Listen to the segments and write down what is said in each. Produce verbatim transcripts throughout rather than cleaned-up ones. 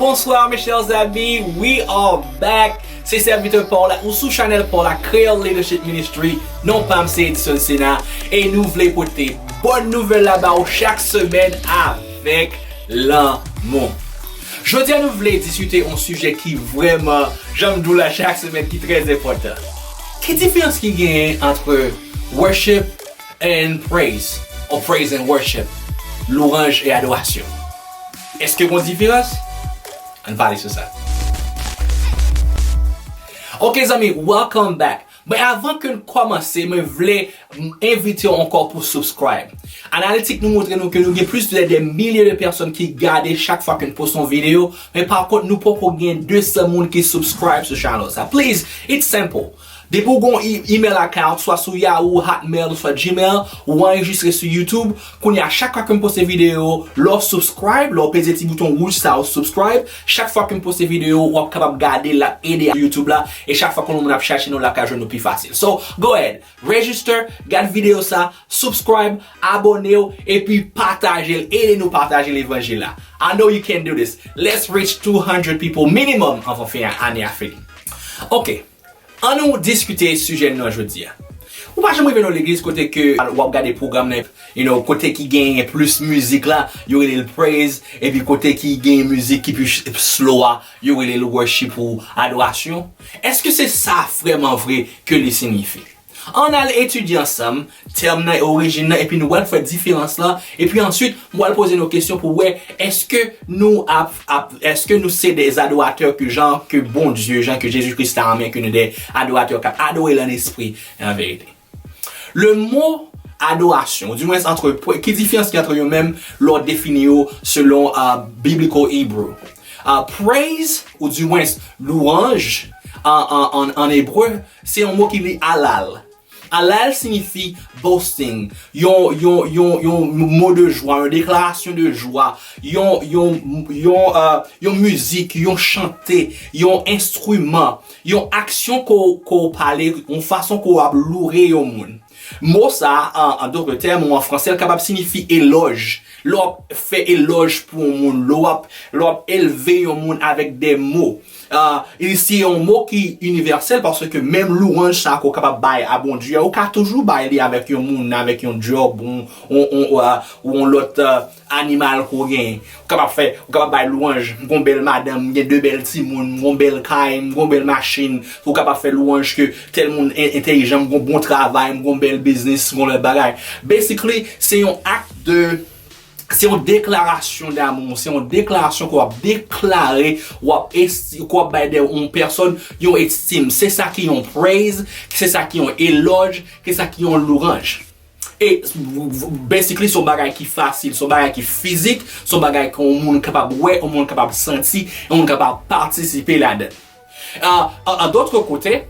Bonsoir mes chers amis, we are back. Se sèvitè pa w la, ou sou chanèl pa w la, Creole Leadership Ministry. Non pa m se Edson Sena, e nou vle pote bòn nouvèl la ba w chak semèn avèk lanmou. Jodi a nou vle diskite yon sijè ki vrèman, jan m di w la chak semèn, ki trè enpòtan. Ki diferans ki genyen ant worship and praise, or praise and worship, louwanj e adorasyon? Èske gon diferans? Ann pale sou sa. Ok zanmi, welcome back. Men avan ke n kòmanse, mwen vle m envite w ankò pou subscribe. Analitik nou montre nou ke nou gen plis de, de milye de pèsòn ki gade chak fwa ke n poste yon videyo, men pa kont nou poko gen de san moun ki subscribe sou channel sa. Please, it's simple. Depi w gon e- email account, swa sou Yahoo, Hotmail, swa Gmail, ou anrejistre sou YouTube, kounye a chak fwa ke m poste videyo, lè w subscribe, lè w peze ti bouton wouj sa ou subscribe, chak fwa ke m poste videyo, w ap kapab gade l, l ap ede YouTube la, e chak fwa ke yon moun ap chache nou, l ap ka jwenn nou pi fasil. So, go ahead, register, gad videyo sa, subscribe, abòne w, epi pataje l, ede nou pataje levanjil la. I know you can do this. Let's reach two hundred people minimum anvan fen ane a fini. Ok. Ann nou diskite sijè nou an jodi a. Ou pa janm rive nan legliz kote ke w ap gade pwogram nan, you know, kote ki genyen plis mizik la, yo rele l praise, epi kote ki genyen mizik ki pi slow a, yo rele l worship ou adorasyon. Èske se sa vrèman vre ke li siyifi? Ann al etidye ansanm tèm nan e orijin nan, epi nou pral fè diferans lan, epi answit, mwen pral poze nou kesyon pou wè, èske nou ap, ap, èske nou se de adoratè ke jan ke Bondye, jan ke Jezi Kris ta renmen ke nou de adoratè k ap adore l an espri e an verite? Le mo adorasyon, ou di mwen antre, ki diferans ki antre yo menm lè w defini yo selon uh, Biblical Hebrew? Uh, praise, ou di mwen louanj an, an, an, an ebre, se yon mo ki li halal. Halal siyifi boasting, yon, yon, yon, yon mo de jwa, yon deklarasyon de jwa, yon, yon, yon, euh, yon mizik, yon chante, yon enstriman, yon aksyon ke w, ke w pale, yon fason ke w ap loure yon moun. Mo sa, an, an dòt tèm, ou an fransè, l kapab siyifi elòj. Lè w ap fè elòj pou yon moun, lè w ap, lè w ap elve yon moun avèk de mo. Ah, e se yon mo ki inivèsèl, paske menm louwanj sa ke w kapab bay a Bondye a, ou ka toujou bay li avèk yon moun, avèk yon djòb, yon, yon, yon, ah, ou yon lòt, ah, animal ke w genyen. Ou kapab fè, ou kapab bay louwanj, m gon bèl madanm, m gen de bèl timoun, m gon bèl kay, m gon bèl machin. Ou kapab fè louwanj ke tèl moun en- entèlijan, m gon bon travay, m gon bèl biznis, m gon lòt bagay. Basically, se yon ak de se yon deklarasyon damou, se yon deklarasyon ke w ap deklare, w ap esti, ke w ap bay de yon pèsòn yon estim. Se sa ki yon praise, se sa ki yon elòj, se sa ki yon louwanj. E basically, se yon bagay ki fasil, se yon bagay ki fizik, se yon bagay ke yon moun kapab wè, yon moun kapab santi, yon moun kapab patisipe ladan. Ah, an, an dòt kote,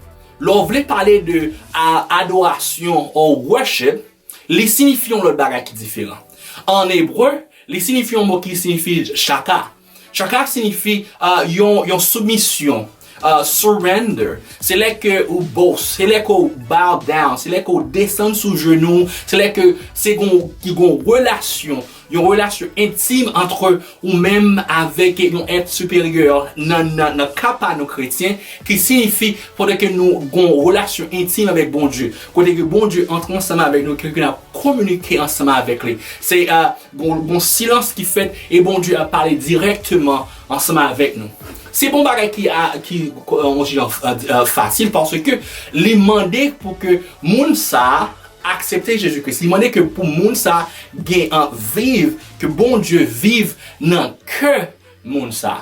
lè w vle pale de ah, adorasyon or worship, li siyifi yon lòt bagay ki diferan. An ebre, li siyifi yon mo ki siyifi chaka. Chaka siyifi ah, yon, yon soumisyon, ah, surrender. Se lè ke ou bow, se lè ke ou bow down, se lè ke ou desann sou jenou, se lè ke se gon, ki gon relasyon, yon relasyon entim antre ou menm avèk yon èt siperyè nan, nan, nan ka pa nou kretyen, ki siyifi pandan ke nou gon relasyon entim avèk Bondye, kote ke Bondye antre ansanm avèk nou, ke, ke n ap kominike ansanm avèk li. Se, ah, gon, gon silans ki fèt e Bondye ap pale dirèkteman ansanm avèk nou. Se pa yon bagay ki, ah, ki, ah, yon jan, ah, ah, fasil, paske li mande pou ke moun sa a aksepte Jezi Kris. Li mande ke pou moun sa gen an viv, ke Bondye viv nan kè moun sa.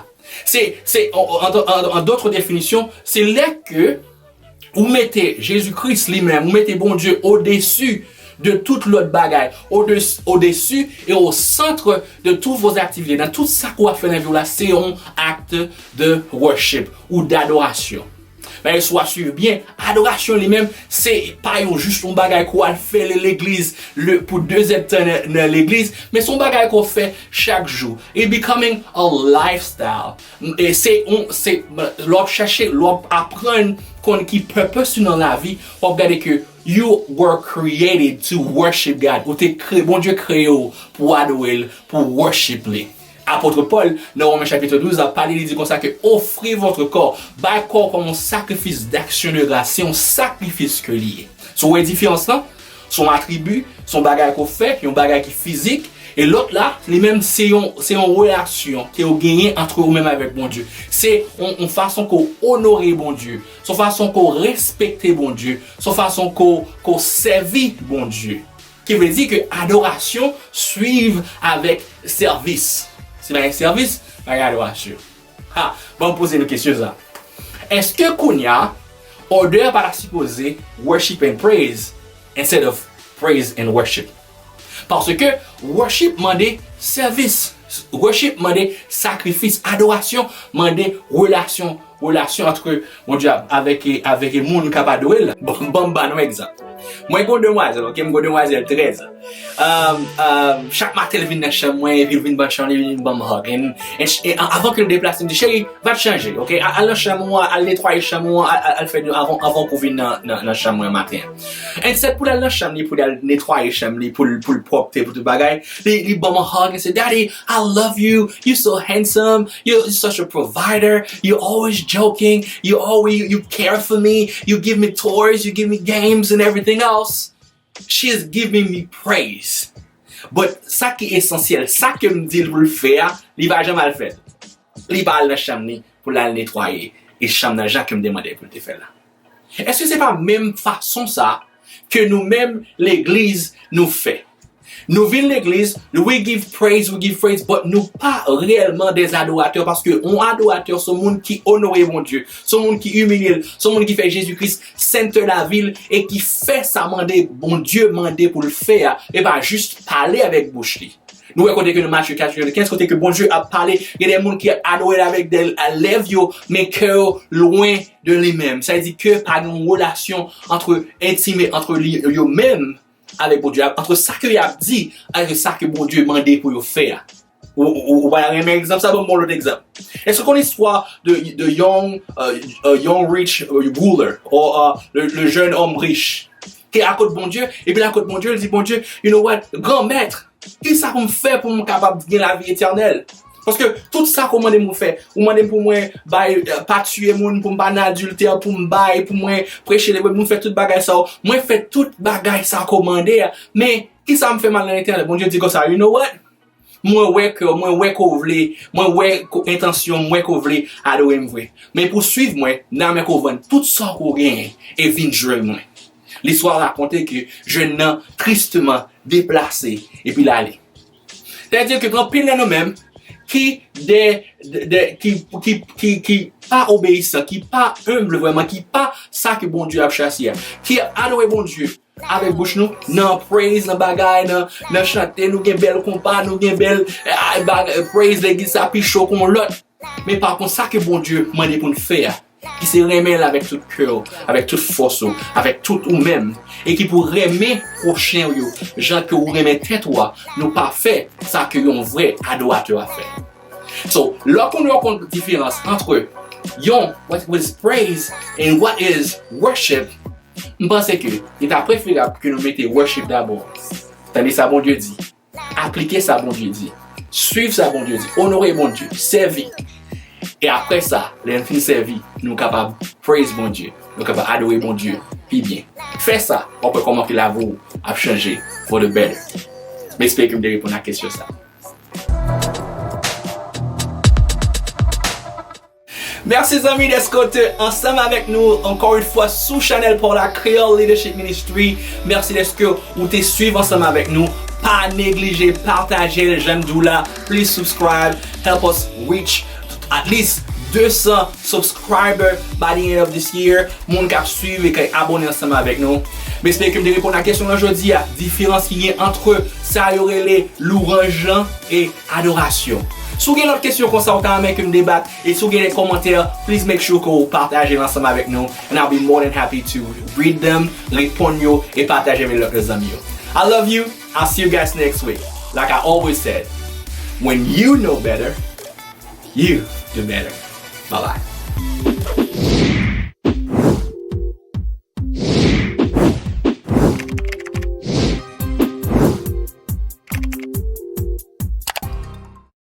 Se, se, an, an, an, an dòt definisyon, se lè ke ou mete Jezi Kris li menm, ou mete Bondye odesi de tout lòt bagay, odesi, odesi e o centre de toutes vos activités. Nan tout sa ke w ap fè nan vi w la, se yon acte de worship ou d'adoration. Men si w ap swiv byen, adorasyon li menm, se pa yon jis yon bagay ke w al fè nan legliz le, pou de zèdtan nan, nan legliz, men se yon bagay ke w fè chak jou. It becoming a lifestyle. E se yon, se, lè w ap chèche, lè w ap aprann konn ki purpose ou nan lavi, w ap gade ke you were created to worship God. Ou te kre-, Bondye kreye w pou adore l, pou worship li. Apot Pòl, nan Women chapit douz, ap pale, li di konsa ke offrez votre corps, bay kò w kòm yon sakrifis d'action de grâce, se yon sakrifis ke li ye. So, w wè diferans lan? Se yon atribi, se yon bagay ke w fè, yon bagay ki fizik, e lòt la, li menm, se yon, se yon relasyon ke w genyen ant ou menm avèk Bondye. Se yon, yon fason ke w onore Bondye, se yon fason ke w respekte Bondye, se yon fason ke w, ke w sèvi Bondye. Ki vle di ke adorasyon swiv avèk sèvis. Si pa gen sèvis, pa gen adorasyon. Ha, ban m poze nou kesyon sa. Èske kounye a, order pa ta sipoze worship and praise instead of praise and worship? Paske worship mande sèvis, worship mande sakrifis, adorasyon mande relasyon, relasyon ant Bondye avèk, avèk moun k ap adore l. Bon, ban m ba nou egzanp. Mwen gen yon demwazèl, ok? Mwen gen yon demwazèl trèz an. Um, um, chak maten, l vin nan chanm mwen, epi l vin ban m chanm, li vin ban m hug. And, and, and avan ke l deplase, m di, cheri, va t chanje, ok? Al, al nan chanm ou an, al netwaye chanm ou an, al, al, al fè de avan, avan pou w vin nan, nan, nan chanm mwen maten an. And set pou l al nan chanm li, pou l al netwaye chanm li, pou l, pou l pwòpte, pou tout bagay. Li, li ban m hug and say, Daddy, I love you. You're so handsome. You're such a provider. You're always joking. You always, you care for me. You give me toys. You give me games and everything else. She's giving me praise. But sa ki esansyèl, sa ke m di l pou l fè a, li pa janm al fè l. Li pa al nan chanm li pou l al netwaye e chanm nan jan ke m te mande pou l te fè l la. Èske se pa menm fason sa ke nou menm legliz nou fè? Nou vin legliz, we give praise, we give praise, but nou pa reyèlman des adorateurs, paske yon adoratè se yon moun ki onore Bondye, se yon moun ki imilye l, se yon moun ki fè Jezi Kris sentè lavi l e ki fè sa mande Bondye mande pou l fè a, e pa jis pale avèk bouch li. Nou wè kote ke nan Matye kat, kenz, kote ke Bondye ap pale, gen de moun ki ap adore l avèk de lèv yo, men kè yo lwen de li menm. Sa vle di ke pa gen yon relasyon ant, entime ant li yo menm avèk Bondye, ant sa ke y ap di avèk sa ke Bondye mande pou yo fè a. Ou, ou, ou pa renmen egzanp sa? Ban m yon lòt egzanp. Èske w konn istwa de, de young, uh, uh, young rich, uh, ruler, or, uh, le, le jeune homme riche? Ki al kot Bondye, epi l al kot Bondye, l di, Bondye, you know what, Granmèt, kisa pou m fè pou m kapab gen lavi etènèl? Paske tout sa ke w mande m pou fè, ou mande m pou mwen bay, euh, pa tiye moun, pou m pa nan adiltè, pou m bay, pou mwen preche levanjil, pou m fè tout bagay sa yo. Mwen fè tout bagay sa ke w mande a, men kisa m fè m al nan etènèl? Bondye di konsa, you know what? Mwen wè ke, mwen wè ke w vle, mwen wè ke entansyon, mwen wè ke w vle adore m vre. Men pou w swiv mwen, nan men ke w vann tout sa ke w genyen e vin jwenn mwen. Listwa rakonte ke jèn nan tristeman deplase epi l ale. Sètadi ke gen anpil nan nou menm ki de, de, de, ki, ki, ki, ki pa obeyisan, ki pa enb vrèman, ki pa sa ke Bondye ap chache a, ki adore Bondye avèk bouch nou, nan praise, nan bagay, nan, nan chante, nou gen bèl konpa, nou gen bèl, eh, bagay, praise, legliz sa pi cho ke yon lòt. Men pa kont sa ke Bondye mande pou n fè a, ki se renmen l avèk tout kè w, avèk tout fòs ou, avèk tout ou menm, e ki pou renmen pwochen w yo, jan ke ou renmen tèt ou a, nou pa fè sa ke yon vrè adoratè a fè. So, lè w konn, lè w konn diferans ant yon, what was praise and what is worship, m panse ke li ta preferab ke nou mete worship dabò. Tande sa Bondye di. Aplike sa Bondye di. Swiv sa Bondye di. Onore Bondye. Sèvi. E apre sa, lè n fin sèvi, nou kapab praise Bondye. Nou kapab adore Bondye pi byen. Fè sa, w ap wè kòman ke lavi w ap chanje for the better. M espere ke m te reponn a kesyon sa. Mèsi zanmi dèske w te ansanm avèk nou ankò yon fwa sou chanèl pa w la, Creole Leadership Ministry. Mèsi dèske w te swiv ansanm avèk nou. Pa neglije pataje l, jan m di w la. Please subscribe, help us reach at least de san subscriber by the end of this year. Moun k ap swiv e k ap abòne ansanm avèk nou. M espere ke m te reponn a kesyon nan jodi a. Diferans ki gen ant sa yo rele louwanj lan e adorasyon. Si w gen lòt kesyon konsa ou ta renmen ke m debat, e si w gen de kòmantè, please make sure ke w pataje l ansanm avèk nou. And I'll be more than happy to read them, reponn yo, e pataje avèk lòt zanmi yo. I love you. I'll see you guys next week. Like I always said, when you know better, you do better. Bye bye.